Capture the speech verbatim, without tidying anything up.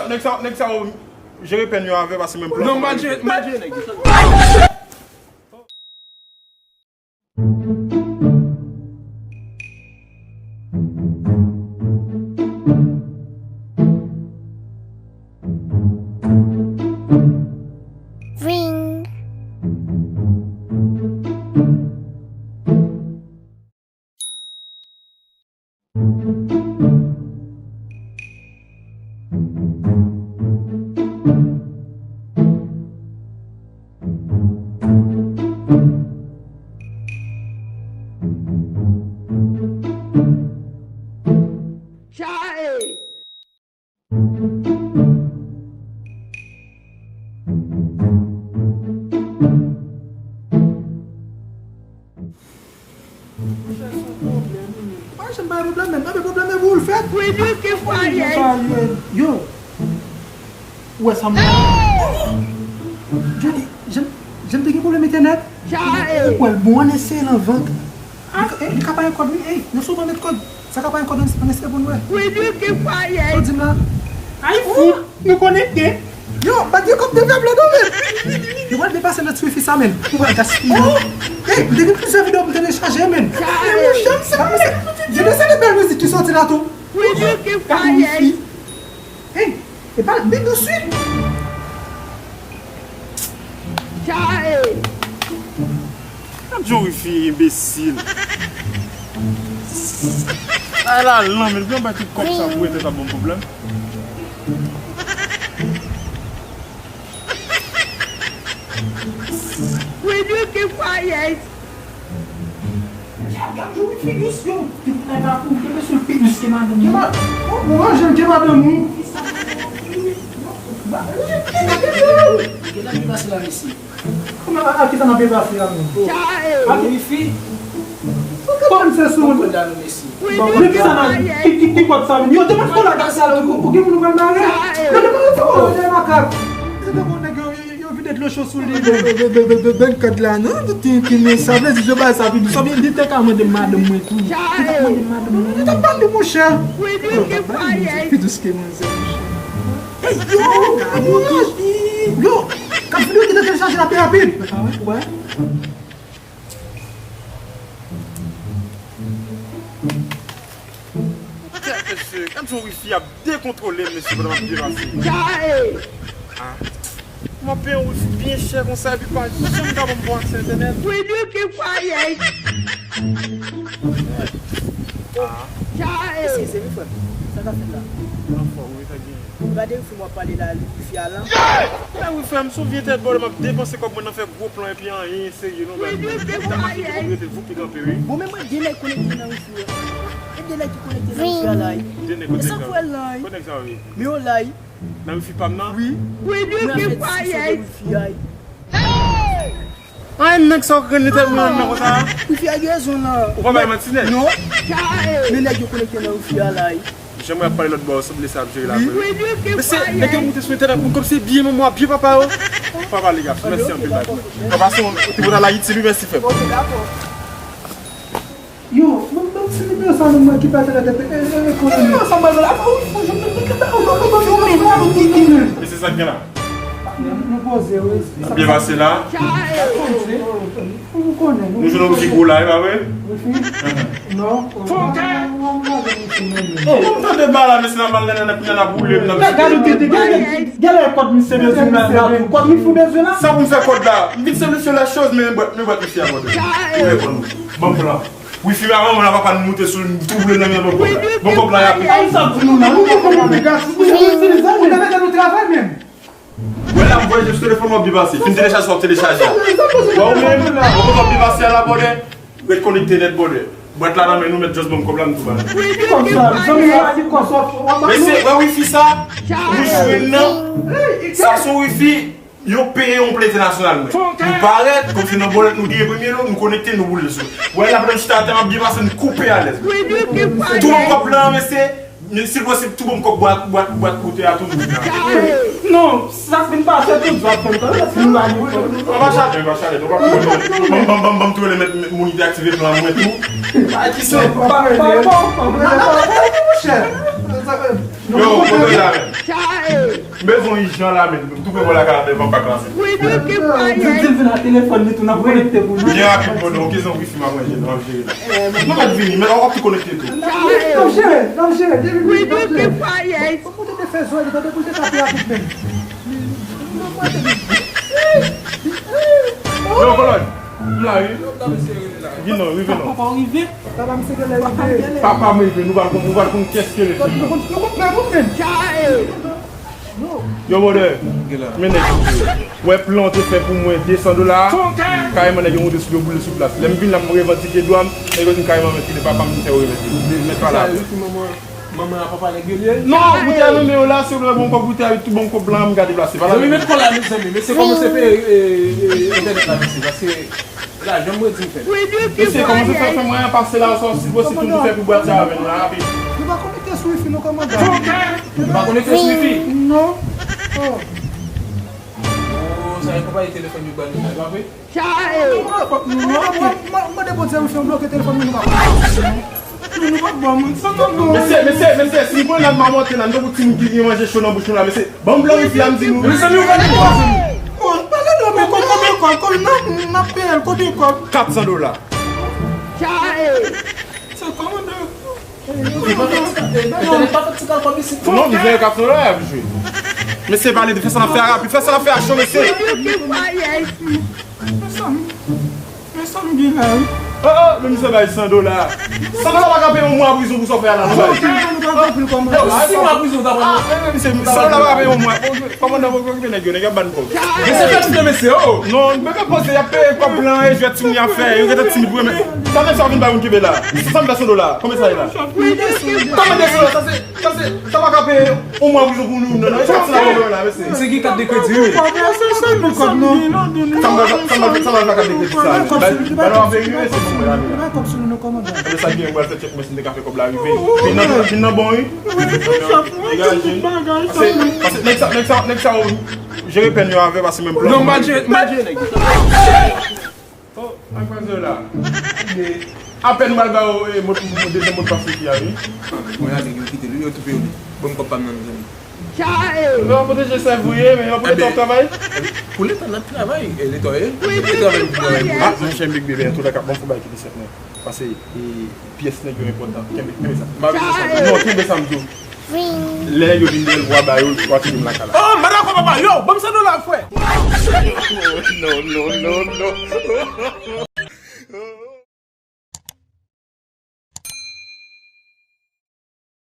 Nèg sa, nèg sa yo jere pèn yo avè, pase menm plan. Non, m pa jere, m pa jere nèg yo. Ring. Chae! Monchè, se yon pwoblèm, wi. Mwen janm pa gen pwoblèm, men anpil pwoblèm, men pou l fèt. Yo, ou wè sa m wè? Jodi, jan, jan m te gen pwoblèm entènèt, ou wè l bon, ann eseye l an vant. Li ka, li ka pa gen kòd, wi. Ey, nou souvan met kòd. Sa ka pa gen kòd, ann eseye pou n wè. Sa w di m la? Ay, fou, nou konekte. Yo, pa di kòb de vèb la non, men. Yo pral depase nan ti wifi sa, men. Ou pral gaspiye. Ey, m te gen plizyè videyo pou m telechaje, men. Men monchè, m se, yo de se de bèl mizik ki soti la tou. Gade wifi. Ey, e pa bit doswit. Gad yon wifi enbesil. Ay la lan, men vle bay tout kòb sa pou ete sa bon pwoblèm. Gad yon figi s yo. Tout nèg la pou te mesye pi dous ke madanm li. Ou ranje l ke madanm ou. Gen nan ki pase la, mesye. Kòman a, a ki sa n ap pase la menm? Ak wifi. Ou ka panse sou moun. Bon, men ki sa nan, ki, ki, ki kòd sa menm? Yo, te met kòd la, gad sa, ou, ou gen moun ou pral mare? Yo, te met kòd la, makak. Se te bon nèg yo, yo, yo vide dlo cho sou li. Benn kòd la, non? Tout ti, ti, men sa vle di, yo bay sa pi dous. Sa vle di, te ka mande madanm mwen tou. Te ka mande madanm mwen. Ou t ap pale, monchè. Yo, pi dous ke manzè, monchè. Ey, yo, yo, yo, kap videyo ki te telechaje la pi rapid. Wè. Kèt, mesye, gad jan wifi ap dekontwole m, mesye, pandan m ap depase. Ah. M ap peye yon wifi byen chè konsa, epi pa janm ka ban m bon aksè entènèt. Ah. Eskize wi, frè m. Sa k ap fèt la? Anfòm, wi, sa gen. Gade wifi m w ap pale la, wifi a lan. Mwen wi frè m, sou vye tèt bòlè, m ap depanse kòb mwen nan fè gwo plan epi anyen serye non, gade. Mwen ta panse ke kòb yo te voup li kanpe wi. Bon, men mwen gen nèg konekte nan wifi a. E gen nèg ki konekte nan wifi a la. Gen nèg konekte nan wifi a. Kot nèg sa yo ye? Men yo la. Nan wifi pa m nan? Wi. Mwen ap fè disisyon de wifi a. Ay, nèg sa w renmen tèt mwen nan konsa. Wifi a gen rezon la. Ou pa bay manti nèt? Non. Men nèg yo konekte nan wifi a la. Jan mwen ap pale lòt bò, sanble sa ap jere la vre. Mesye, nèg yo moute sou entènèt moun kòmsi byen manman, byen papa yo. Pa pale gason, mèsi anpil la. Papa se yon ti bout a la Ayiti wi, mèsi frè m. Yo, mwen menm ti nimewo sa menm mwen ki pèdi la tèt e e e konnen. Nimewo sa mwen la pou ou fou jwenn tout tout tout. Mesye sa k gen la? Nou poze wi. Byen pase la. Ou konnen. Nou jwenn yon ti gwo la, e pa vre? Non. Fòkè. Ou tande ba la, mesye, nan mal nan nan nan boule m nan. Gade ou tete, gade, gade kòd misye bezwen la, la tou. Kòd misye bezwen la. Sa pou m fè kòd la? M vin se mesye la choz, men bwèt, men bwèt misye a mòde. Ou reponn mwen. Ban m plan. Wifi a manman la papa n moute sou l, touble nan men ban kòb la. Ban kòb la y ap. Ay sa di nou la, nou pa konn mande gason. Ou te mete nou travay menm. Wè la m voye jis telefòn w ap byen pase. Fin telechaje sa w ap telechaje a. Wè ou menm, ou konn w ap byen pase a la bòdè. Ret konekte nèt bòdè. Bwèt la nan men nou, mèt just ban m kòb la m tou ba nou. Kòb sa, zanmi sa di kòb sa. Mesye, wè wifi sa? Nou jwenn nan. Sa se yon wifi. Yo peye yon plan entènasyonal mwen. Nou parèt, kòmsi nan bòlèt nou genyen premye lo, nou konekte, nou boule sou. Wè la pandan m chita atè m ap byen pase, m koupe alèz. Tou ban m kòb lan mesye, men si l posib tou ban m kòb bwat, bwat, bwat kote a tou. Non, sa k vin pase tout zòt fè m tande si nou pa gen kòb. Anba chalè, anba chalè, non pa pwoblèm. Ban m, ban m, ban m, ban m tou rele mèt, mèt moun ki te aktive plan mwen tou. Ay ki se pa, pa, pa, pa, pa, monchè. Yo, kote w ye la menm? M bezwen w ijan la menm. M tou pre wè lakay la, men m pap ka ranse. Di l vin ak telefòn li tou, n ap konekte pou nou. Byen rapid, bon, okezyon wifi m ap manje, n ap jere la. Nou mèt vini, men w ap tou konekte tou. N ap jere, n ap jere, depi nou ap jere. Fòk ou te fè zòrèy li, tande pou l te ka pi rapid menm. Yo, Kolòn, m la wi. Vin non, rive non. Papa, w rive? Papa, misye genlè rive. Papa m rive, nou pral konn, nou pral konn kiyès ki rele. Nou konn, nou konn, nou konn. Yo, brother, men nèg yo. Wè plan w te fè pou mwen de san dola a, kareman nèg yo monte sou yo boule sou plas. Lè m vin la, m revandike dwa m, nèg yo di m kareman, men kite papa m, m fè yo revandike. Mèt pale avè m. Manman a papa nèg yo li ye? Non, ou te renmen yo la, se vre, bon kòb ou te avè tou, bon kòb lan, m ka deplase. Zanmi, met kò la, mezanmi, mesye kòmanse peye, e, e, entènèt la, mesye, paske lajan m redi m fè. Mesye, kòmanse fè, fè mwen pase la, sa, si posib, tou fè pou bwat sa avè nou la, rapid. Nou pa konekte sou wifi, non, kòmandan. Nou pa konekte sou wifi? Non. Oh. Oh, sa e konpayi telefòn yo ban nou, pa vre? Mande Bondye wifi an bloke telefòn nou, nou pa konekte. Nou, nou pa bon moun, sa pa bon. Mesye, mesye, mesye, si nou pran nan mamòte la, nou tankou timoun ki gen manje cho nan bouch nou la, mesye. Ban m blan wifi a, m di nou. Mezanmi, ou gade kòb. Pale non, men kòb, konbyen kòb, kòb, n ap, n ap peye l, konbyen kòb? Kat san dola. Se kòmandan. Li pa fè ti, e, entènèt pa fè ti kalkòb isit. Non, li gen kat san dola y ap jwe. Mesye, pale, fè sa n ap fè a rapid, fè sa n ap fè a cho, mesye. Mezanmi, mezanmi, gen la wi. Oh, oh, men misye bay san dola. San dola pa ka peye yon mwa prizon pou sa w fè a la, non, bay. Yo, si mwa prizon ta pran. Ah, men, men, misye, san dola pa ka peye yon mwa. Kòmandan, poko okipe nèg yo, nèg yo ap ban kòb. Mesye, fè ti de mesye, oh. Non, men, men poze, y ap peye kòb lan, e jwèt timoun y ap fè, yo gentan timid vre, men. Sa menm sa w vin bay moun kenbe la. San dola, konbyen sa ye la? Kòman de san dola, sa se, sa se, sa pa ka peye yon mwa prizon pou nou, non, non, e kat san dola la, mesye. Misye gen kat de kredi, wi. Sa m pa, sa m pa, sa m pa kat de kredi sa, men. Ba, ba, nou ap veye, mesye, pou mwen la, men. Apre sa, gen, mwen fè tchèk, mwen, si m te ka fè kòb la rive. Vin nan, vin nan bon, wi. Degaje. Pase, pase, nèg sa, nèg sa, nèg sa, jere pèn yo avè, pase menm plan. Non, m pa jere, m pa jere nèg. Oh, ak manzè la. Apèn m al ba yo, e, mot, dezyèm motpas wifi a, wi. Mwen ale, yo kite li, yo toupe yo li. Bon, m kòb pa m nan, mezanmi. Yo pwoteje sèvouye, men yo pwoteje travay. Pou leta n ap travay, e, leta, e, leta travay pou travay pou. Ah, monchè, m big bebe, antouka, bon, fò bay ki disèt mwen. Pase, e, pyès nèg yo enpòtan. Kenbe, kenbe sa. M pa vle sa. Non, kenbe sa, m di w. Lè nèg yo vin dèyè l, w a ba yo, w a kite m lakay la. Oh, m pa dakò, papa. Yo, ban m san dola, frè. Non, non, non, non.